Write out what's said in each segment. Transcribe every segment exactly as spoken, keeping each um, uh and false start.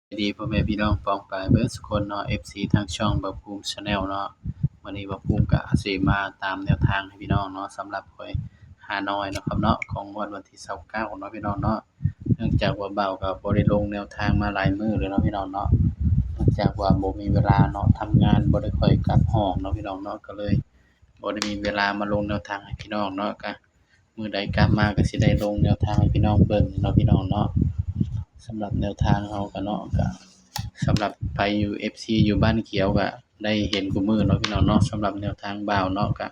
ดีพ่อแม่พี่น้องปองปายเบิดสุคนเนาะ เอฟซี ทางช่องบ่าวภูมิ Channel เนาะ มื้อนี้บ่าวภูมิก็สิมาตามแนวทางให้พี่น้องเนาะ สำหรับหวยฮานอยเนาะครับเนาะ ของงวดวันที่ซาวเก้าเนาะพี่น้องเนาะ เนื่องจากว่าบ่าวก็บ่ได้ลงแนวทางมาหลายมื้อเลยเนาะพี่น้องเนาะ เนื่องจากว่าบ่มีเวลาเนาะ ทำงานบ่ได้ค่อยกลับห้องเนาะพี่น้องเนาะ ก็เลยบ่ได้มีเวลามาลงแนวทางให้พี่น้องเนาะ ก็ มื้อใดกลับมาก็สิได้ลงแนวทางให้พี่น้องเบิ่งเนาะพี่น้องเนาะ สำหรับแนวทางเฮาก็เนาะ ก็สำหรับไผอยู่ เอฟซี อยู่บ้านเขียวก็ได้เห็นคู่มื้อเนาะพี่น้องเนาะ สำหรับแนวทางบ่าวเนาะ ก็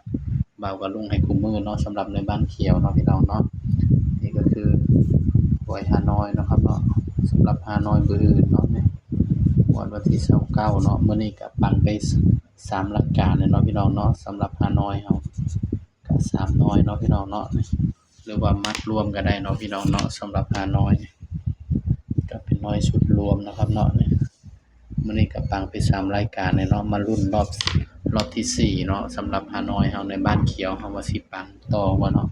บ่าวก็ลงให้คู่มื้อเนาะ สำหรับในบ้านเขียวเนาะพี่น้องเนาะ นี่ก็คือหวยฮานอยเนาะครับเนาะ สำหรับฮานอยมื้ออื่นเนาะ นี่งวดวันที่ซาวเก้าเนาะ มื้อนี้ก็ปังไปสามรายการเลยเนาะพี่น้องเนาะ สำหรับฮานอยเฮา ก็สามหน่วยเนาะพี่น้องเนาะ หรือว่ามัดรวมก็ได้เนาะพี่น้องเนาะ สำหรับฮานอย ก็เป็นหน่วยชุดรวมนะครับเนาะ มื้อนี้ก็ปังไปสามรายการเลยเนาะ มาลุ้นรอบ รอบที่สี่เนาะ สำหรับฮานอยเฮาในบ้านเขียวเฮาว่าสิปังต่อบ่เนาะ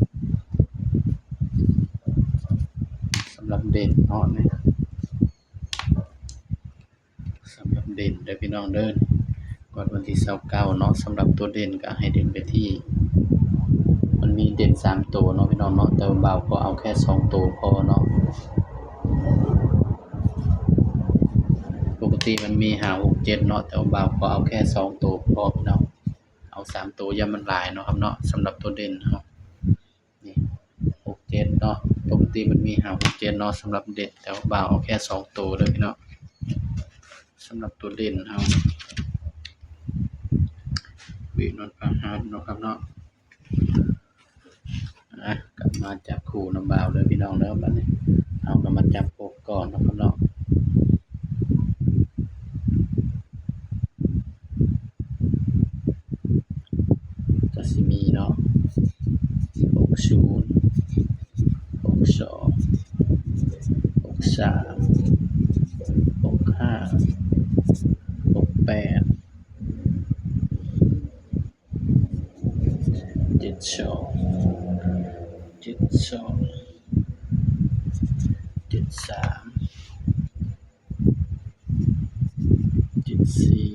สำหรับเด่นเนาะนี่ สำหรับเด่นเด้อพี่น้องเด้อ งวดวันที่ซาวเก้าเนาะ สำหรับตัวเด่นก็ให้เด่นไปที่ มันมีเด่นสามตัวเนาะพี่น้องเนาะ แต่ว่าบ่าวก็เอาแค่สองตัวพอเนาะ ปกติมันมีห้า หก เจ็ดเนาะ แต่ว่าบ่าวก็เอาแค่สองตัวพอพี่น้อง เอาสามตัวย่านมันหลายเนาะครับเนาะ สำหรับตัวเด่นเฮา นี่ หก เจ็ด เนาะ ปกติมันมีห้า หก เจ็ด เนาะ สำหรับเด่น แต่ว่าบ่าวเอาแค่สองตัวเด้อพี่น้อง สำหรับตัวเด่นเฮา วินนท์พาหัสเนาะครับเนาะ อ่ะ ก็มาจับคู่นำบ่าวเด้อพี่น้องเด้อ บัดนี้เฮาก็มาจับคู่ก่อนเนาะครับเนาะ ก็สิมีเนาะ หกศูนย์ หกสอง หกสาม หกห้า หกแปด เจ็ดสอง เจ็ดสอง เจ็ดสาม เจ็ดสี่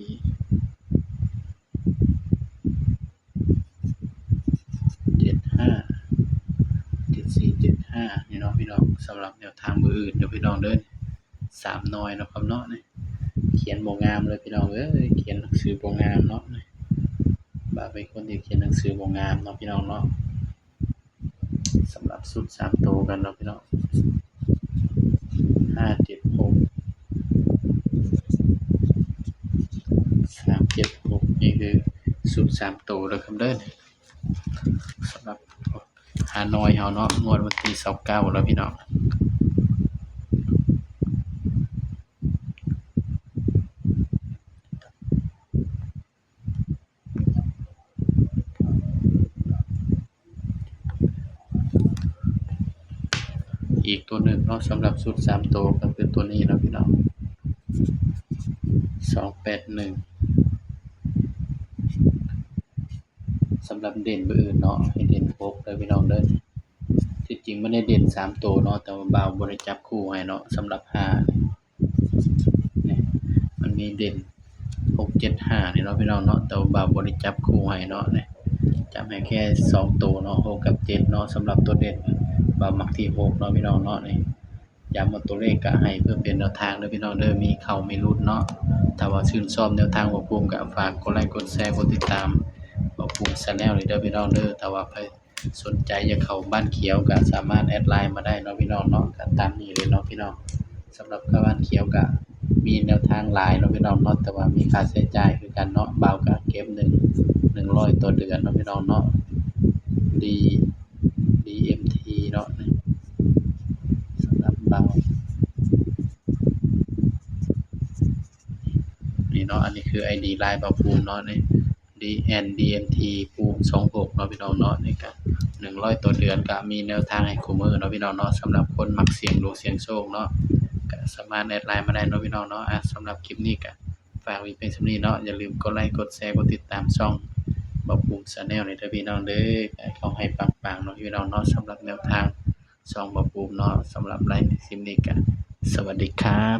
เจ็ดห้า เจ็ดสี่ เจ็ดห้า นี่เนาะพี่น้อง สำหรับแนวทางมื้ออื่นเด้อพี่น้องเด้อ สามหน่วยเนาะครับเนาะ นี่ เขียนบ่งามเลยพี่น้องเอ้ย เขียนหนังสือบ่งามเนาะ นี่ บ่าวเป็นคนที่เขียนหนังสือบ่งามเนาะพี่น้องเนาะ สำหรับชุดสามตัวกันเนาะพี่น้อง ห้าเจ็ดหก สามเจ็ดหก นี่คือชุดสามตัวแล้วครับเด้อ สำหรับฮานอยเฮาเนาะ งวดวันที่ซาวเก้าแล้วพี่น้อง อีกตัวหนึ่งเนาะ สำหรับชุดสามตัวก็คือตัวนี้เนาะพี่น้อง สองแปดหนึ่ง สำหรับเด่นมื้ออื่นเนาะ ให้เด่นหกเด้อพี่น้องเด้อ ที่จริงมันได้เด่นสามตัวเนาะ แต่ว่าบ่าวบ่ได้จับคู่ให้เนาะ สำหรับห้า นี่ มันมีเด่น หกเจ็ดห้า นี่เนาะพี่น้องเนาะ แต่ว่าบ่าวบ่ได้จับคู่ให้เนาะ นี่ จับให้แค่สองตัวเนาะ หกกับเจ็ดเนาะ สำหรับตัวเด่น บ่าวมักที่หกเนาะพี่น้องเนาะ นี่ ย้ำว่าตัวเลขก็ให้เพื่อเป็นแนวทางเด้อพี่น้องเด้อ มีเข้ามีหลุดเนาะ ถ้าว่าชื่นชอบแนวทางบ่าวภูมิก็ฝากกดไลค์ กดแชร์ กดติดตามบ่าวภูมิ Channel นี่เด้อพี่น้องเด้อ ถ้าว่าใครสนใจอยากเข้าบ้านเขียวก็สามารถแอดไลน์มาได้เนาะพี่น้องเนาะ ก็ตามนี้เลยเนาะพี่น้อง สำหรับเข้าบ้านเขียวก็มีแนวทางหลายเนาะพี่น้องเนาะ แต่ว่ามีค่าใช้จ่ายคือกันเนาะ บ่าวก็เก็บหนึ่ง หนึ่งร้อยต่อเดือนเนาะพี่น้องเนาะ ดี ดีเอ็มที เนาะ สำหรับบ่าว นี่เนาะ อันนี้คือ ไอดี ไลน์บ่าวภูมิเนาะ นี่ ดี แอน ดี เอ็ม ที ภูมิ สองหก เนาะพี่น้องเนาะ นี่ก็หนึ่งร้อยต่อเดือนก็มีแนวทางให้คู่มื้อเนาะพี่น้องเนาะ สำหรับคนมักเสี่ยงดวงเสี่ยงโชคเนาะ ก็สามารถแอดไลน์มาได้เนาะพี่น้องเนาะ อ่ะ สำหรับคลิปนี้ก็ฝากไว้เพียงส่ำนี้เนาะ อย่าลืมกดไลค์ กดแชร์ กดติดตามช่องบ่าวภูมิ Channel นี่เด้อพี่น้องเด้อ ขอให้ปังๆเนาะพี่น้องเนาะ สำหรับแนวทางช่องบ่าวภูมิเนาะ สำหรับไลฟ์ในคลิปนี้ก็สวัสดีครับ